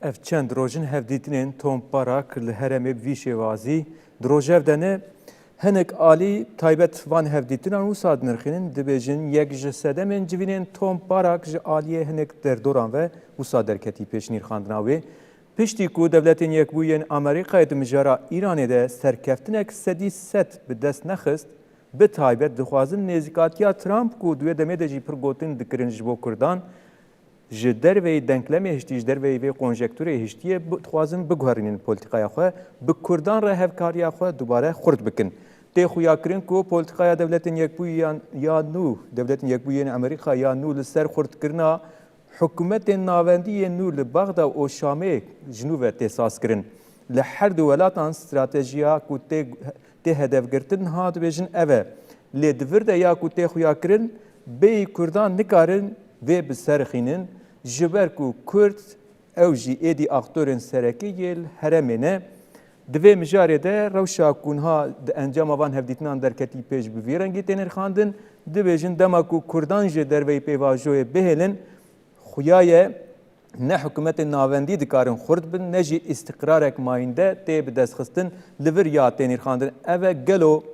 Ev çend roj in hevdîtinên Tom Barak li herêmê bi vî şêwazî di rojev de ne. Hinek alî taybet van hevdîtinan wisa dinirxînin, dibêjin yek ji sedemên civînên Tom Barak ji aliyê hinek derdoran ve wisa derketî pêş nîrxandina wê. Piştî ku Dewletên Yekbûyî yên Amerîkayê di mijara Îranê de serkeftinek 100% bi dest nexist, bi taybet dixwazin nêzîkatiya Trump ku di wê demê de jî pir gotin dikirin ji bo Kurdan, Ji derveyî denklemê hiştî, ji derveyî vê konjekturê hiştiyê dixwazin biguherînin polîtîkaya xwe, bi Kurdan re hevkariya xwe dubare xurt bikin. Tê xuyakirin ku polîtîkaya Dewletên Yekbûyî ya nû, Dewletên Yekbûyî yên Amerîka ya nû li ser xurtkirina hikûmetên navendî yên nû li Bexda û Şamê ji nû ve tê sazkirin. Li her du welatan stratejiya ku tê tê hedefgirtin niha dibêjin ev e. Lê di vir de ya ku tê xuyakirin bêyî Kurdan nikarin vê bi ser xînin ji ber ku Kurd ew jî êdî aktorên serekî yê li herêmê ne. Di vê mijarê de rewşa ku niha di encama van hevdîtinan derketî pêş bi vî rengî tê nirxandin, dibêjin dema ku Kurdan ji derveyî pêvajoyê bihêlin xuya ye ne hikûmetên navendî dikarin xurt bin ne jî îstiqrarek mayînde tê bidestxistin li vir ya tê nirxandin ev e gelo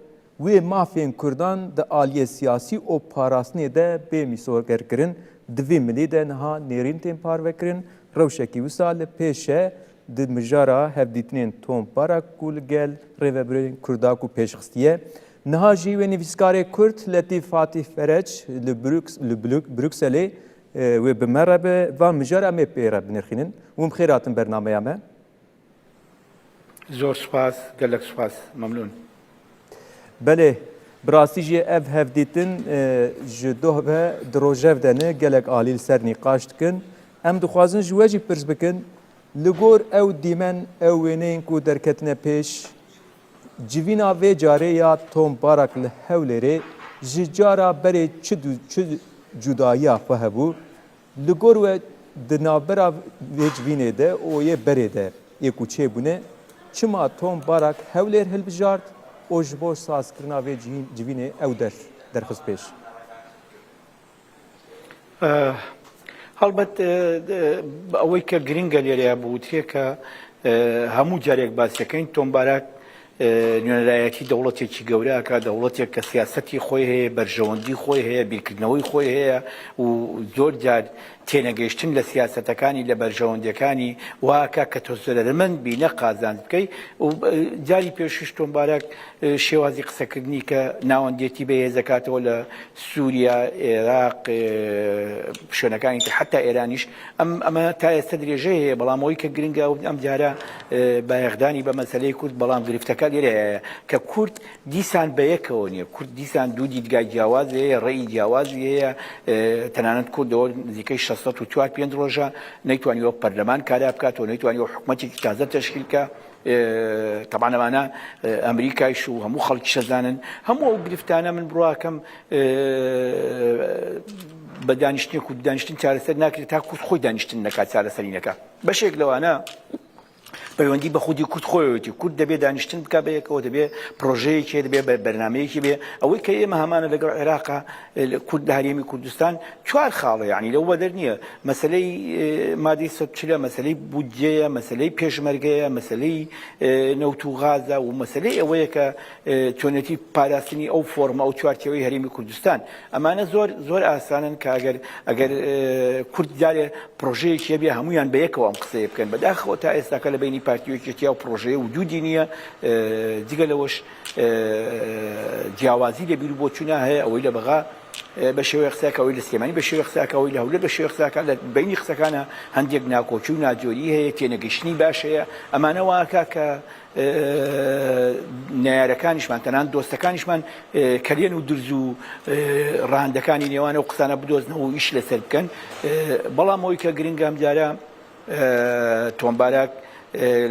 Wê mafên Kurdan di aliyê siyasî û parastinê de bê mîsogerkirin. Di vî milî de niha nêrîn tên parvekirin. Rewşekî wisa li pêş e di mijara hevdîtinên Tom Barak ku li gel rêvebirên Kurda ku pêş xistiye. Niha jî wê nivîskarê Kurd Letîf Fatîh Ferec li Brukselê wê bi me re bi van mijara em ê pê re binirxînin. Hûn bi xêr hatin bernameya me. Zor spas, gelek spas, memnûn. Belê, bi rastî jî ev hevdîtin ji doh ve di rojev de ne, gelek alî li ser nîqaş dikin. Em dixwazin ji we jî pirs bikin, li gor ew dîmen, ew wêneyên ku derketine pêş, civîna vê carê ya Tom Barak li Hewlêrê ji cara berê çi çi cudayiya xwe hebû? Li gor we di navbera vê civînê de û yê berê de yê ku çêbûne, çima Tom Barak Hewlêr hilbijart û ji bo sazkirina vê civînê ew der derxist pêş? Helbet ئەوەی کە گرنگە لێرەیە بوترێ کە هەموو جارێک باسەکەین تۆم باراک نوێنەرایەتی دەوڵەتێکی گەورە ئەکا، دەوڵەتێک کە سیاسەتی خۆی هەیە، بەرژەوەندی خۆی هەیە، بیرکردنەوەی خۆی هەیە و زۆر جار تێنەگەیشتن لە سیاسەتەکانی، لە بەرژەوەندیەکانی وا ئەکا کە تۆ زەرەرمەند بی نەک قازانج بکەی و جاری پێشووش تۆم باراک شێوازی قسەکردنی کە ناوەندێتی بەهێز ئەکاتەوە لە سووریا، ئێراق، شوێنەکانی تر حەتا ئێرانیش ئەم ئەمە تا ئێستا درێژەی هەیە، بەڵام ئەوەی کە گرنگە ئەم جارە بایەخدانی بە مەسەلەی کورد، بەڵام گرفتەکە لێرەیە کە کورد دیسان بەیەکەوە نییە، کورد دیسان دوو دیدگای جیاواز هەیە، ڕێی جیاوازی هەیە، تەنانەت کوردەوە نزیکەی 604 پێنج ڕۆژە نەیتوانیوە پەرلەمان کارا بکاتەوە، نەیتوانیوە حکومەتێکی تازە تەشکیل بکا. تەبعەن ئەمانە ئەمریکایش و هەموو خەڵکیش ئەزانن هەموو ئەو گرفتانە من بڕواکەم بە دانیشتنێک و دانیشتن چارەسەر ناکرێت تا کورد خۆی دانیشتن نەکات چارەسەری نەکات بەشێک لەوانە پەیوەندی بە خودی کورد خۆیەتی کورد دەبێت دانیشتن بک بە یەکەوە دەبێت پرۆژەیەکی دەبێ بە بەرنمەیەکی بێ ئەوەی کە ئێمە هەمانە لەگەڵ عێراقا کورد لە هەرێمی کوردستان چوار خاڵە یعنی لەو بەدەر نییە مەسلەی مادەی سەد چلە مەسلەی بودجەیە مەسلەی پێشمەرگەیە مەسلەی نەوت و غازە و مەسلەی ئەوەیە کە چۆنێتی پاراستنی ئەو فۆرمە ئەو چوارچێوەی هەرێمی کوردستان ئەمانە زۆر زۆر ئاسانن کە ئەگەر ئەگەر کورد جارێ پرۆژەیەکی هەبێ هەمویان بە یەکەوە ئەم قسەیە بکەن بەداخەوە تا ئێستاکە لە بینی پارتی و یەکێتیا و پرۆژەیە وجودی نییە جگە لەوەش جیاوازی لە بیر و بۆچونا هەیە ئەوەی لە بەغا بە شێوەیە قسەکە ئەوەی لە سلێمانی بە شێوەیە قسەکە ئەوەی لە هەولێر بە شێوەیە قسەکە لە بینی قسەکانە هەندێک ناکۆکی و ناجۆری هەیە تێنەگەیشتنی باش هەیە ئەمانە واکە کە نەیارەکانیشمان تەنان دۆستەکانیشمان کەلێن و درز و ڕەهەندەکانی نێوان ئەو قسانە بدۆزنەوە و ئیش لەسەر بکەن بەڵام ئەوەی کە گرنگە ئەمجارە تۆم باراک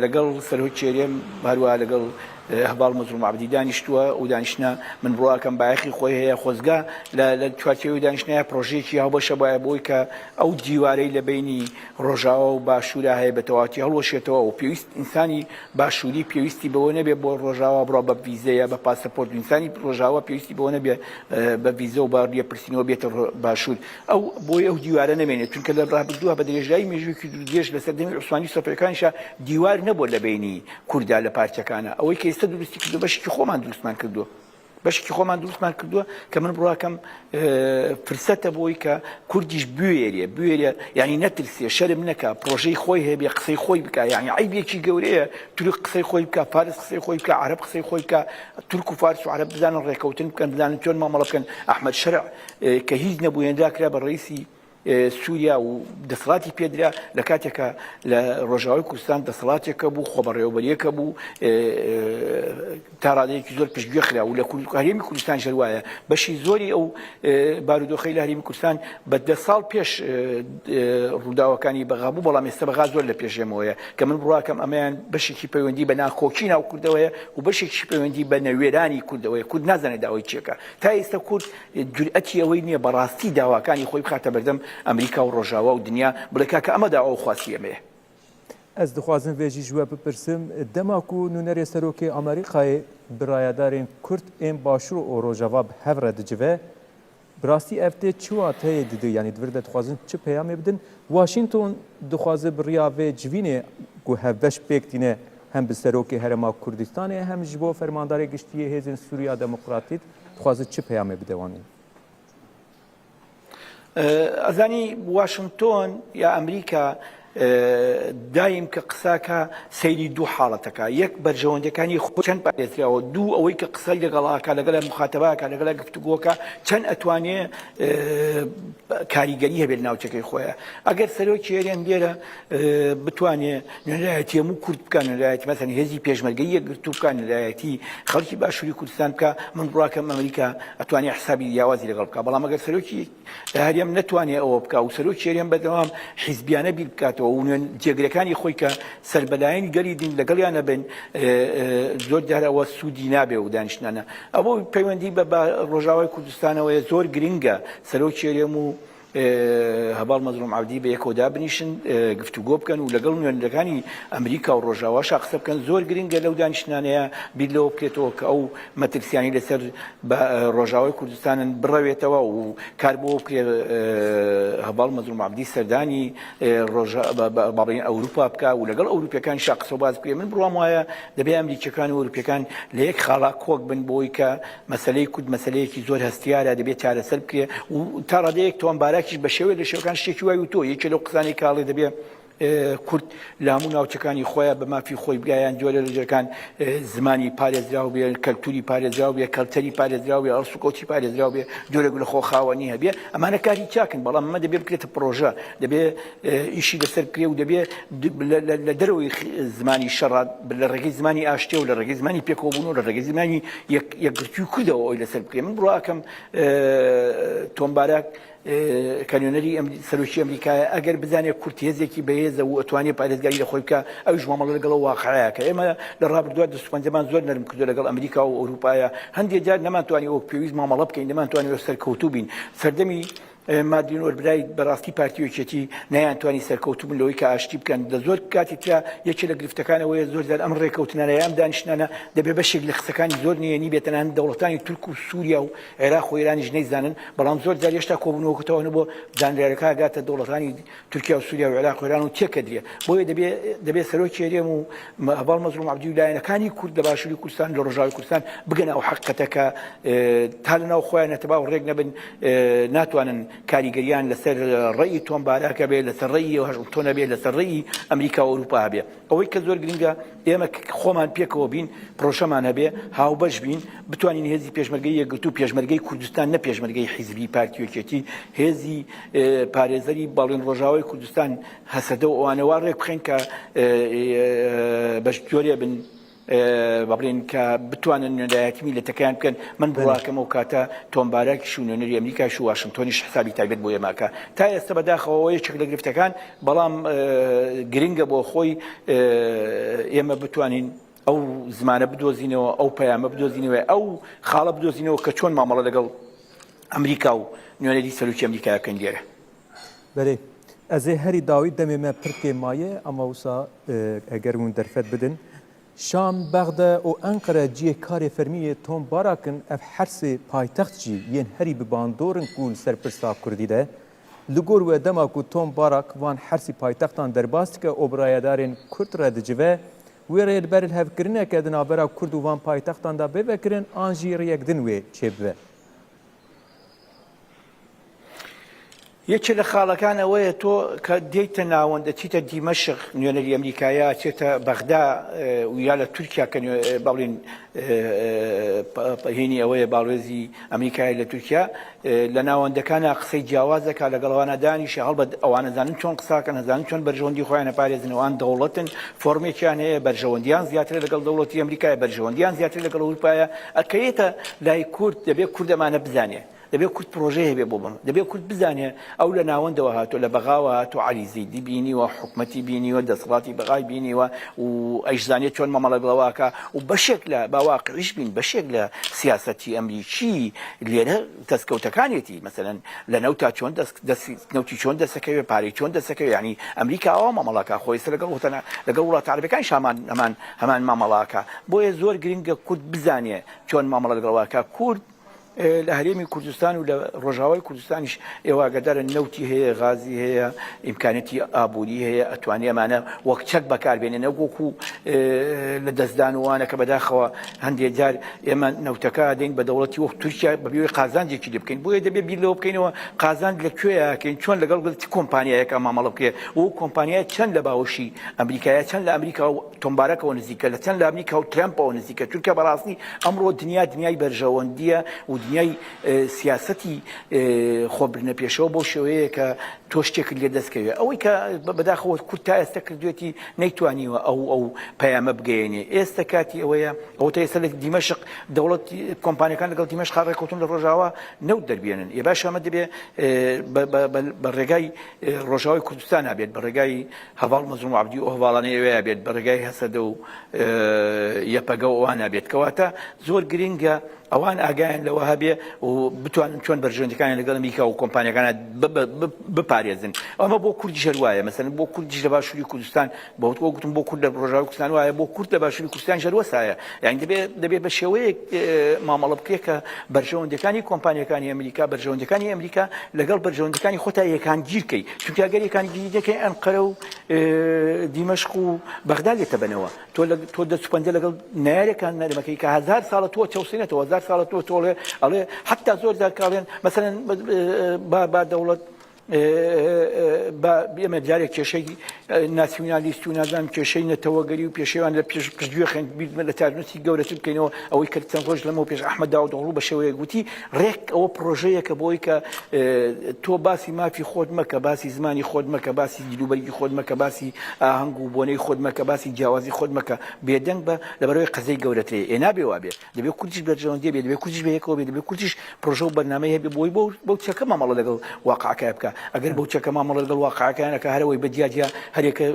لەگەڵ سەرۆکی هەرێم هەروەها لەگەڵ. هەڤاڵ مەزڵوم عەبدی دانیشتووە و دانیشتنە من بڕواکەم بایەخی خۆی هەیە خۆزگە لە چوارچێوەی دانیشتنە پرۆژەیەکی هاوبەشە بایە بۆی کە ئەو دیوارەی لە بینی ڕۆژاوا و باشوورا هەیە بە تەواوەتی هەڵوەشێتەوە و پێویست ئینسانی باشووری پێویستی بەوە نەبێ بۆ ڕۆژاوا بڕوا بە ڤیزە یا بە پاسەپۆرت ئینسانی ڕۆژاوا پێویستی بەوە نەبێ بە ڤیزە و بە لێپرسینەوە بێتە باشوور ئەو بۆی ئەو دیوارە نەمێنێت چونکە لە ڕابردووە بە درێژایی مێژوویەکی دوور درێژ لە سەردەمی عوسمانی و سەفەویەکانیشا دیوار نەبووە لە بەینی کوردا لە پارچەکانە ئەوەی کە ئێستا دروستی کردو بەشێکی خۆمان دروستمان کردووە بەشێکی خۆمان دروستمان کردووە کە من بڕواکەم فرسەتە بۆی کە کوردیش بوێرێ بوێرێ یعنی نەترسێ شەرم نەکا پرۆژەی خۆی هەبێ قسەی خۆی بکە یعنی عیبێکی گەورەیە تورک قسەی خۆی بکە فارس قسەی خۆی بکە عەرەب قسەی خۆی بکە تورک و فارس و عەرەب بزانن ڕێکەوتن بکەن بزانن چۆن مامەڵە بکەن ئەحمەد شەرع کە هیچ نەبوو هێنرا کرا بە ڕئیسی سووریا و دەسەڵاتی پێدرا لە کاتێکە لە ڕۆژاوای کوردستان دەسەڵاتێکە بوو خۆبەڕێوەبەریەکە بوو تا ڕادەیەکی زۆر پشتگوێ خرا و لە هەرێمی کوردستان ژەر وایە بەشی زۆری ئەو بارودۆخەی لە هەرێمی کوردستان بە دە ساڵ پێش ڕووداوەکانی بەغا بوو بەڵام ئێستا بەغا زۆر لە پێشێمەوەیە کە من بڕواکەم ئەمەیان بەشێکی پەیوەندی بە ناکۆکی ناو کوردەوەیە و بەشێکی پەیوەندی بە نەوێرانی کوردەوەیە کورد نازانێت داوای چیەکە تا ئێستا کورد جورئەتی ئەوەی نییە بەڕاستی داواکانی خۆی بخاتە بەردەم ئەمریکا و ڕۆژاوا و دنیا بڵێ کاکە ئەمە داوا و خواستی ئێمەیە. Ez dixwazim vê jî ji we bipirsim, dema ku nûnerê Serokê Amerîkayê bi rayedarên Kurd ên Başûr û Rojava bi hev re dicive, bi rastî ev tê çi wateyê dide yanî di vir de dixwazin çi peyamê bidin? Washington dixwaze bi riya vê civînê ku hevbeş pêk tîne hem bi Serokê Herêma Kurdistanê hem ji bo Fermandarê Giştî yê Hêzên Sûriya Demokratîk dixwaze çi peyamê bide wan? ئەزانی واشنگتۆن یا ئەمریکا دایم کە قساکە سەیری دوو حاڵەتەکە یەک بەرژەوەندەکانی خۆ چەند پارێزراوە دوو ئەوەی کە قسەی لەگەڵاکە لەگەڵ مخاتەباکە لەگەڵ گفتوگۆکە چەند ئەتوانێ کاریگەری هەبێت ناوچەکەی خۆیان ئەگەر سەرۆکی هەرێم لێرە بتوانێ نوێنەرایەتی هەموو کورد بکا، نوێنەرایەتی مەسەن هێزی پێشمەرگەی یەکگرتوو بکا، نوێنەرایەتی خەڵکی باشووری کوردستان بکا، من بڕواکەم ئەمریکا ئەتوانێ حسابی جیاوازی لەگەڵ بکا، بەڵام ئەگەر سەرۆکی هەرێم نەتوانێ ئەوە بکا و سەرۆکی هەرێم بەردەوام حیزبیانە بیر بکاتەوە و نوێن جێگرەکانی خۆی کە سەر بە لایەنی گەلی دین لەگەڵیان نەبن زۆر جار ئەوە سوودی نابێ و دانیشتنانە ئەوە پەیوەندی بە ڕۆژاوای کوردستانەوەیە زۆر گرنگە سەرۆکی هەرێم و هەڤاڵ مەزڵوم عەبدی بە یەکەوە دابنیشن گفتوگۆ بکەن و لەگەڵ نوێنەرەکانی ئەمریکا و ڕۆژاواشا قسە بکەن زۆر گرنگە لەو دانیشتنانەیە بیر لەوە بکرێتەوە کە ئەو مەترسیانی لەسەر ڕۆژاوای کوردستانن بڕەوێتەوە و کار بۆ بکرێت هەڤاڵ مەزڵوم عەبدی سەردانی باڵین ئەوروپا بکە و لەگەڵ ئەوروپیەکان شا قسە باز بکرێت من بڕوام وایە دەبێ ئەمریکیەکان و ئەوروپیەکان لە یەک خاڵا کۆک بن بۆی کە مەسەلەی کورد مەسەلەیەکی زۆر هەستیارە دەبێت چارەسەر بکرێ و تا ڕادەیەک تۆم باراکیش بە شێوەیەک لە شێوەکان شتێکی وای وتووە یەکێ لەو قسانەی کاڵێ دەبێ کورد لە هەموو ناوچەکانی خۆیان بە مافی خۆی بگایان جۆرە لە جۆرەکان زمانی پارێزراو بێ کەلتوری پارێزراو بێ کەلتەری پارێزراو بێ هەڵسوکەوتی پارێزراو بێ جۆرێک لە خۆ خاوەنی هەبێ ئەمانە کاری چاکن بەڵام ئەمە دەبێ بکرێتە پرۆژە دەبێ ئیشی لەسەر بکرێ و دەبێ لە دەرەوەی زمانی شەڕات لە ڕێگەی زمانی ئاشتی و لە ڕێگەی زمانی پێکەوەبوون و لە ڕێگەی زمانی یەکگرتووی کوردەوە ئەوی لەسەر بکرێ من بڕواکەم تۆم باراک کە نوێنەری سەرۆکی ئەمریکایە ئەگەر بزانێت کورد هێزێکی بەهێزە و ئەتوانێت پارێزگاری لە خۆی بکە ئەویش مامەڵە لەگەڵ واقعەیە کە ئێمە لە ڕابردووە دەستوپەنجەمان زۆر نەرم کردو لەگەڵ ئەمریکا و ئەوروپایە هەندێک جار نەمانتوانی وەک پێویست مامەڵە بکەین نەمانتوانی سەرکەوتوو بین سەردەمی مادلین ئۆلبرایت، بەڕاستی پارتی و یەکێتی نەیانتوانی سەرکەوتوو بن لەوەی کە ئاشتی بکەن، لە زۆر کاتی ترا یەکێ لە گرفتەکان ئەوەیە زۆر جار ئەم ڕێکەوتنانە یا ئەم دانیشتنانە دەبێ بەشێک لە قسەکانی زۆر نهێنی بێت تەنانەت دەوڵەتانی تورک و سوریا و عێراق و ئێرانیش نەیزانن، بەڵام زۆر جار هێشتا کۆبوونەوەکە تەواو نەبووە زانیاریەکە ئەگاتە دەوڵەتانی تورکیا و سوریا و عێراق و ئێران و تێکەدرێ بۆیە دەبێ دەبێ سەرۆکی هەرێم و هەڤاڵ مەزڵوم عەبدی و لایەنەکانی کورد لە باشووری کوردستان لە ڕۆژاوای کوردستان بگەنە ئەو حەقیقەتە کە تا لە ناو خۆیان نەتەبا و ڕێک نەبن ناتوانن کاریگەریان لەسەر ڕێی تۆم باراک هەبێ لەسەر ڕێی واشنتۆن هەبێ لەسەر ڕێی ئەمریکا و ئەوروپا هەبێ ئەوەی کە زۆر گرنگە ئێمە خۆمان پێکەوە بین پرۆژەمان هەبێ هاوبەش بین بتوانین هێزی پێشمەرگەی یەکگرتوو پێشمەرگەی کوردستان نە پێشمەرگەی حیزبی پارتی و یەکێتی هێزی پارێزەری باڵێن ڕۆژاوای کوردستان هەسەدە و ئەوانە وا ڕێک بخەین کە بەش جۆرێ بن بە بڵێن کە بتوانن نوێنەرایەتی میللەتەکەیان بکەن من بڕواکەم ئەو کاتە تۆم باراکیش و نوێنەری ئەمریکاش و واشنتۆنیش حسابی تایبەت بۆ ئێمە ئەکا تا ئێستا بەداخەوە یەکێک لە گرفتەکان بەڵام گرنگە بۆ خۆی ئێمە بتوانین ئەو زمانە بدۆزینەوە، ئەو پەیامە بدۆزینەوە، ئەو خاڵە بدۆزینەوە کە چۆن مامەڵە لەگەڵ ئەمریکا و نوێنەری سەرۆکی ئەمریکا بکەین لێرە. بەرێ ئەزێ هەری داوی دەمێ مە پڕ کێ مایێ ئەما وسا ئەگەر هûn derfet bidin Şam، Bexda û Enqere ciyê karê fermî yê Tom Barak in ev hersê paytext jî yên herî bi bandor in ku li ser pirsa Kurdî de li gor we dema ku Tom Barak van hersî paytextan derbas dike û bi rayedarên Kurd re dicive wê rê li ber lihevkirineke di navbera Kurd û van paytextan de bê vekirin an jî riyek din wê çêbibe. یەکێ لە خاڵەکان ئەوەیە تۆ کە دێیتە ناوەند ئەچیتە دیمەشق نوێنەری ئەمریکایە ئەچێتە بەغدا و یا لە تورکیا کە باڵین هینی ئەوەیە باڵوێزی ئەمریکای لە تورکیا لە ناوەندەکانە قسەی جیاواز دەکات لەگەڵ ئەوانە دانیشە هەڵبەت ئەوانە زانن چۆن قساکەن هەزانن چۆن بەرژەوەندی خۆیان پارێزن ئەوان دەوڵەتن فۆرمێکیان هەیە بەرژەوەندیان زیاترە لەگەڵ دەوڵەتی ئەمریکای بەرژەوەندیان زیاتر لەگەڵ ئەوروپایە ئەکەیتە لای کورد دەبێت کورد ئەمانە بزانێ دەبێ کورد پرۆژەی هەبێ بۆ بەم دەبێ کورد بزانێ ئەو لە ناوەندەوە هاتووە لە بەغاوە هاتووە عەلی زەیدی بینیوە حکومەتی بینیوە دەسەڵاتی بەغای بینیوە و ئەیشزانێ چۆن مامەڵە لەگەڵەوە و بەشێک لە با واقعیش بین بەشێک لە سیاسەتی ئەمریکی لێرە دەستکەوتەکانێتی مەسەلەن لە نەوتا چۆن دەست دەست نەوتی چۆن دەسەکەوێ پارەی چۆن دەسەکەوێ یعنی ئەمریکا ئەوە مامەڵەکە خۆی ئێستا لەگەڵ وتەنە لەگەڵ وڵاتە عەرەبەکانیش هەمان هەمان هەمان مامەڵەکە بۆیە زۆر گرنگە کورد بزانێ چۆن مامەڵە لەگەڵەوەکە کورد لە هەرێمی کوردستان و لە ڕۆژاوای کوردستانیش ئێوە ئاگادارن نەوتی هەیە، غازی هەیە، ئیمکانیەتی ئابووری هەیە، ئەتوانێ ئەمانە وەک چەک بەکاربێنێ نەک وەکو لە دەستدان و وانە کە بەداخەوە هەندێ جار ئێمە نەوتەکە دەین بە دەوڵەتی وەک تورکیا بە بێ قازانجێکی لێ بکەین بۆیە دەبێ بیر لەوە بکەینەوە قازانج لە کوێیا کەین چۆن لەگەڵ چ کۆمپانیایەکە مامەڵە بکرێ و کۆمپانیای چەند لە باوەشی ئەمریکایە چەند لە ئەمریکا و تۆم بارەکەوە نزیکە لە چەند لە ئەمریکا و ترەمپەوە نزیکە چونکە بەڕاستی ئەمڕۆ دنیا دنیای بەرژەوەندیە و دنیای سیاسەتی خۆبردنە پێشەوە بەو شێوەیە کە تۆ شتێکت لێ دەستکەوێت ئەوەی کە بەداخەوە کورد تا ئێستا کردوێتی نەیتوانیوە ئەو ئەو پەیامە بگەیەنێ ئێستا کاتی ئەوەیە ئەوە تا ئێستا لە دیمەشق دەوڵەت کۆمپانیەکان لەگەڵ دیمەشق ڕێککەوتون لە ڕۆژاوا نەوت دەربێنن ئێ باشە ئەمە دەبێ بە ڕێگای ڕۆژاوای کوردستان بێت بە ڕێگای هەڤاڵ مەزڵوم عەبدی و ئەو هەڤاڵانەی ئەوێیا بێت بە ڕێگای هەسەدە و یەپەگە و ئەوانە بێت کەواتە زۆر گرنگە ئەوان ئاگایان لەوە هەبێ و بتوانن چۆن بەرژەوەندیەکانیان لەگەڵ ئەمریکا و کۆمپانیەکانە بپارێزن ئەمە بۆ کوردیش هەر وایە مەسەلەن بۆ کوردیش لە باشووری کوردستان بۆ گوتم بۆ کورد لە ڕۆژاوای کوردستان وایە بۆ کورد لە باشووری کوردستان هەر وەسایە یعنی دەبێ دەبێ بە شێوەیەک مامەڵە بکرێت کە بەرژەوەندەکانی کۆمپانیەکانی ئەمریکا بەرژەوەندەکانی ئەمریکا لەگەڵ بەرژەوەندەکانی خۆتا یەکانگیر کەی چونکە ئەگەر یەکانگیری دەکەی ئەنقەرە و دیمەشق و بەغدا لێتە بەنەوە تۆ لە تۆ دەست پەنجە لەگەڵ نارێکان نەرمەکەی کە هەزار ساڵە تۆ چەوسێنێتەوە هەزار ساڵە تۆ تۆڵێ ئەڵێ حتا زۆر جار کاڵێن مەسەلەن با با دەوڵەت با ئێمە جارێک کێشەی ناسیونالیست و نازانم کێشەی نەتەوەگەری و پێشێوان لە پێش پشتگوێ خەین بیر لە چارەنووسی گەورەتر بکەینەوە ئەوەی کە چەند ڕۆژ لەمەو پێش ئەحمەد داودئۆغڵو بە شێوەیەک وتی ڕێک ئەوە پڕۆژەیەکە بۆی کە تۆ باسی مافی خۆت مەکە باسی زمانی خۆت مەکە باسی جلوبەرگی خۆت مەکە باسی ئاهەنگ و بۆنەی خۆت مەکە باسی جیاوازی خۆت مەکە بێدەنگ بە لەبەرەوەی قەزەی گەورەترێ ئێ نابێ وابێ دەبێ کوردیش بەرژەوەندی بێ دەبێ کوردیش بە یەکەوە بێ دەبێ کوردیش پرۆژە و بەرنامەی هەبێ بۆی بۆ بەو چەکە مامەڵە لەگەڵ واقعەکە بکە ئەگەر بەو چەکە مامەڵە لەگەڵ واقعەکەیان نەکا هەرەوەی بە جیا جیا هەرێکە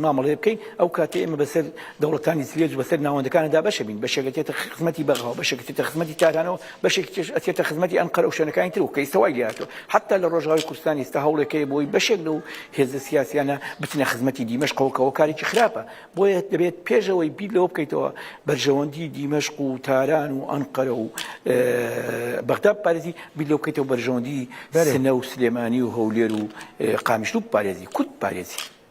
مامەڵەیە بکەین ئەو کاتە ئێمە بەسەر دەوڵەتانی زلێز و بەسەر ناوەندەکانە دابەشە بین بەشێک ئەچێتە خزمەتی بەغا و بەشێک ئەچێتە خزمەتی تارانەوە بەشێکیش ئەچێتە خزمەتی ئەنقەرە و شوێنەکانی تر و کە ئیستا وای لێهاتووە حەتا لە ڕۆژاوای کوردستان ئیستا هەوڵێک هەیە بۆی بەشێک لەو هێزە سیاسیانە بچنە خزمەتی دیمەشقەوە کە هۆکارێکی خراپە بۆیە دەبێت پێش ئەوەی بیر لەوە بکەیتەوە بەرژەوەندی دیمەشق و تاران و ئەنقەرە و بەغدا بپارێزی بیر لەوە بکەیتەوە بەرژەوەندی سنە و سلێمانی و هەولێر و قامیشلو بپارێزی کورد بپارێزی.